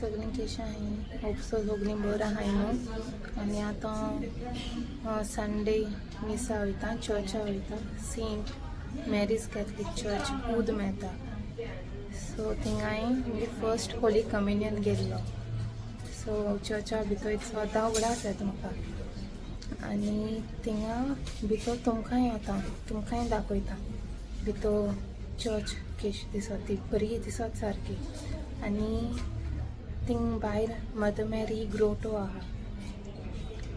सगळीं केशी आहाय, होप सो सगळीं बरीं आहाय न्हू. आनी आतां संडे मिसा वयता, चर्चा वयता, Saint Mary's Catholic Church Oud Metha. So थिंगाय म्हणजे फर्स्ट होली कम्युनियन गेल्लो. सो चर्चा भितर स्वता उगडास येता म्हाका. आनी थिंगा भितर तुमकांय आतां तुमकांय दाखयता भितर चर्च केशी दिसत ती, बरी दिसत सारकी. आनी थिंग भायर मदर मॅरी ग्रोटो आहा,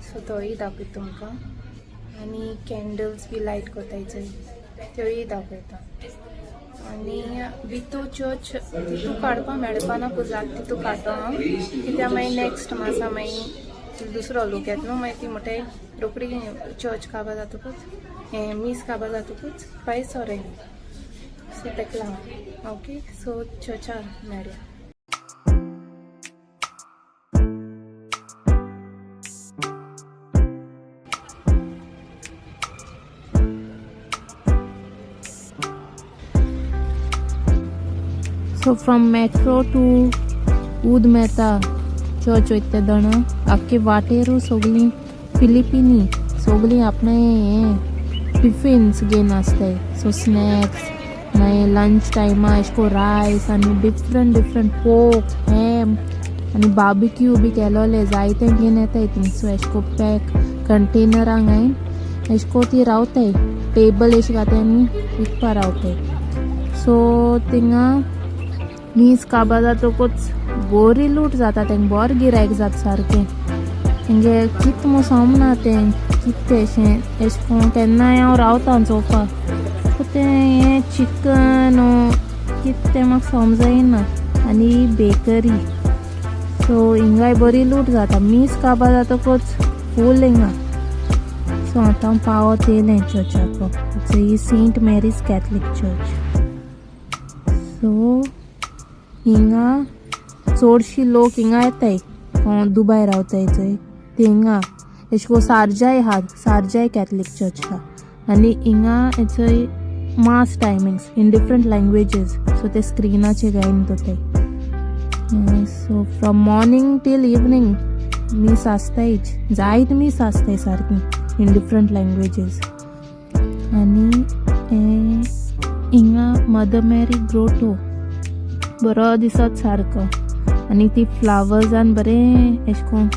सो तोय दाखयता तुमकां. आनी कॅन्डल्स बी लायट कोताय चोय, त्योय दाखयता. आनी भितर चर्च तितू काडपा मेळपाना, जात तितू काडटा हांव, कित्याक मागीर नॅक्स्ट मासा मागीर दुसरो लोक येता न्हू, मागीर ती म्हणटाय रोखडी चर्च काबार जातकूच, हें मीस काबार जातकूच भायर सोरे. सो तेका लागून ओके, सो चर्चा मेळया. So from metro to Oud Metha church वयता तेदोणा आख्खे वाटेरू सगळीं फिलिपिनी सगळीं आपणें हें टिफिन्स घेवन आसताय. सो स्नॅक्स, मागीर लंच टायमा अशें करून रायस आनी डिफरंट डिफरंट पोक, हॅम आनी बार्बिक्यू बी केलोले जायते घेवन येताय ती. सो अशें करून पॅक कंटेनरांक घायन अशें करून ती रावताय, टेबल अशें घाताय आनी विकपा रावताय. सो थिंगा मीस काबार जातकूच बरी लूट जाता, तेंका बरें गिरायक जाता सारकें. तेंगे कित म्हूण समना तें कित अशें एशें करून केन्नाय हांव रावता चोवपाक. सो तें हें चिकन कित तें म्हाका समजना. आनी बेकरी, सो हिंगाय बरी लूट जाता मीस काबार जातकूच फूल हिंगा. सो आतां पावत येयलें चर्चाको. It's he Saint Mary's Catholic Church. So हिंगा चडशी लोक हिंगा येताय, दुबाय रावताय चोय ते हिंगा. एशें करून सारजाय आहा, सारजाय कॅथलीक चर्च आहा. आनी हिंगा चोय mass timings in different languages, so ते स्क्रिनाचेर घायन दवरताय. So from morning till evening मीस आसतायच, जायत मीस आसताय सारकी इन डिफरंट लँग्वेजीस. आनी हें हिंगा मदर मॅरी ग्रोटो बरो दिसत सारको. आनी ती फ्लावर्सान बरें एशें करून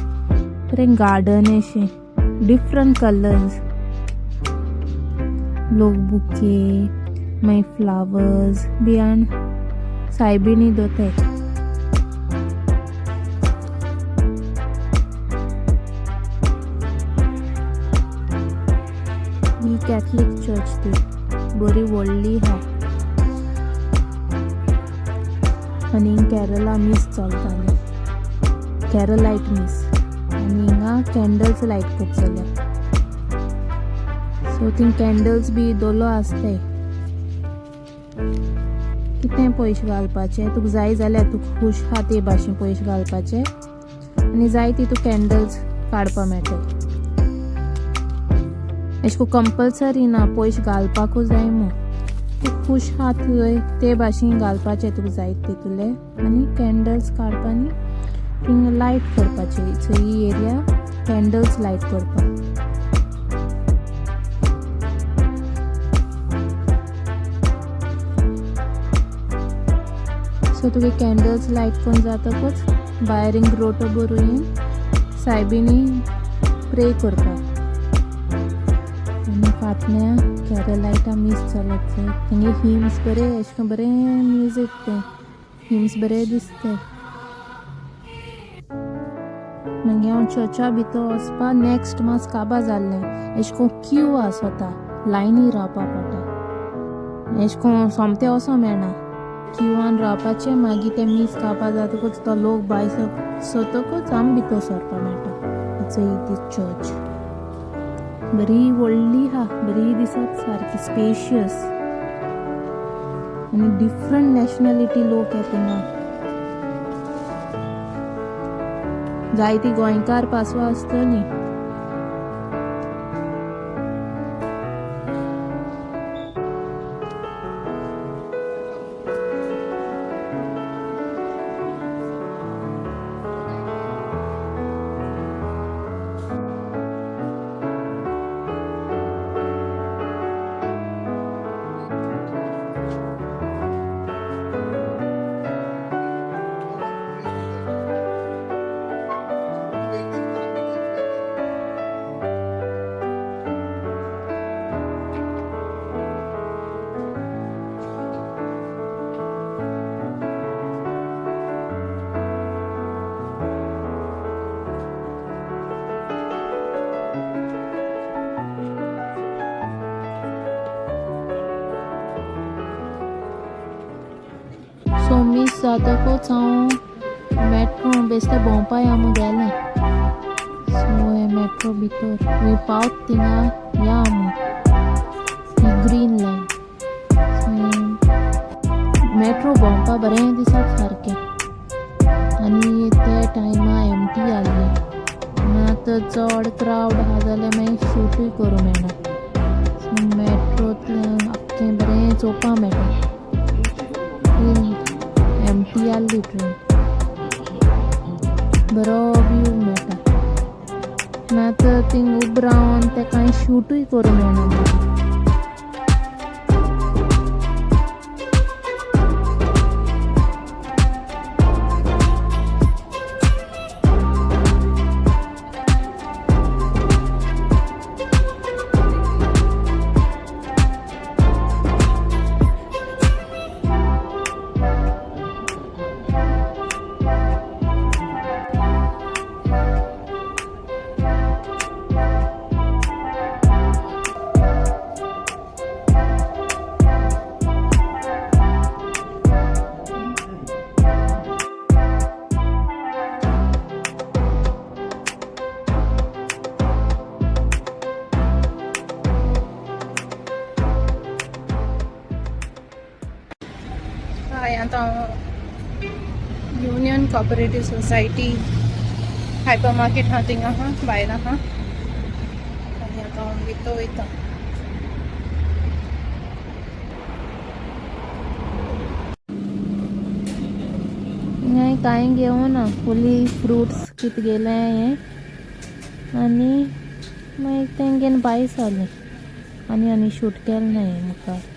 बरें गार्डन अशें, डिफरंट कलर्स, लोक बुके मागीर फ्लावर्स बी हाडून सायबिणी दवरताय. ही कॅथलीक चर्च ती बरी व्हडली आहा. आनी केरला मीस चलतालें, केरलायट मीस. आनी हिंगा कॅन्डल्स लायट करतले, सो थंय कॅन्डल्स बी दवरलो आसताय. कितें पयशे घालपाचे तुका जाय जाल्यार तुका खूश आहा ते भाशेन पयशे घालपाचे आनी जाय ती तुका कॅन्डल्स काडपा मेळटा. अशें करून कंपल्सरी ना पयशे घालपाकूच जाय म्हूण, तूं खूश आहा थंय ते भाशेन घालपाचे तुका जाय तितूले. आनी कॅन्डल्स काडपा आनी थिंग लायट करपाचे, सो ही एरिया कॅन्डल्स लायट करपाक. सो तुगे कॅन्डल्स लायट करून जातकूच भायर हिंग ग्रोटो बरोवन सायबिणी प्रे करपाक. आनी फाटल्यान कॅरलायटा मीस चलत जाय. तेंगे हिम्स बरें अशें करून बरें म्युजीक, तें हिम्स बरें दिसता. मागीर हांव चर्चा भितर वचपा नॅक्स्ट मास काबार जाल्लें. अशें करून क्यू आसता, लायनी रावपा पडटा. अशें करून सोमतें वचों मेळना, क्यूआन रावपाचें. मागीर तें मीस काबार जातकूच तो लोक भायर सरतकूच आमी भितर सरपा मेळटा. चोय ती चर्च बरी व्हडली आहा, बरी दिसत सारकी स्पेशियस. आनी डिफरंट नॅशनॅलिटी लोक येता हिंगा, जायती गोंयकार पासो आसतली. जातकूच हांव मेट्रो बेश्टे भोंवपा या म्हूण गेलें. सो हे मेट्रो भितर खंय पावत थिंगा या आमी, ही ग्रीन लायन. सो मेट्रो भोंवपा बरें दिसता सारकें आनी ते टायमा एमटी आहले ना तर चड क्रावड आहा जाल्यार मागीर शूटूय करूं मेळना. सो मेट्रोंतल्यान आख्खें बरें चोवपा मेळटा. एमटी आहली ट्रेन, बरो व्यू मेळटा. ना तर थिंग उब रावन तें कांय शूटूय करूं मेळना बरें. हय, आतां union cooperative society hyper market आहा थिंगा आहा, भायर आहा आनी आतां हांव भितर वयता. हिंगाय कांय घेवना, फुली फ्रुट्स कित घेयलें हांवें आनी मागीर तें घेवन भायर सरलें आनी आनी शूट केलें ना हांवें मुखार.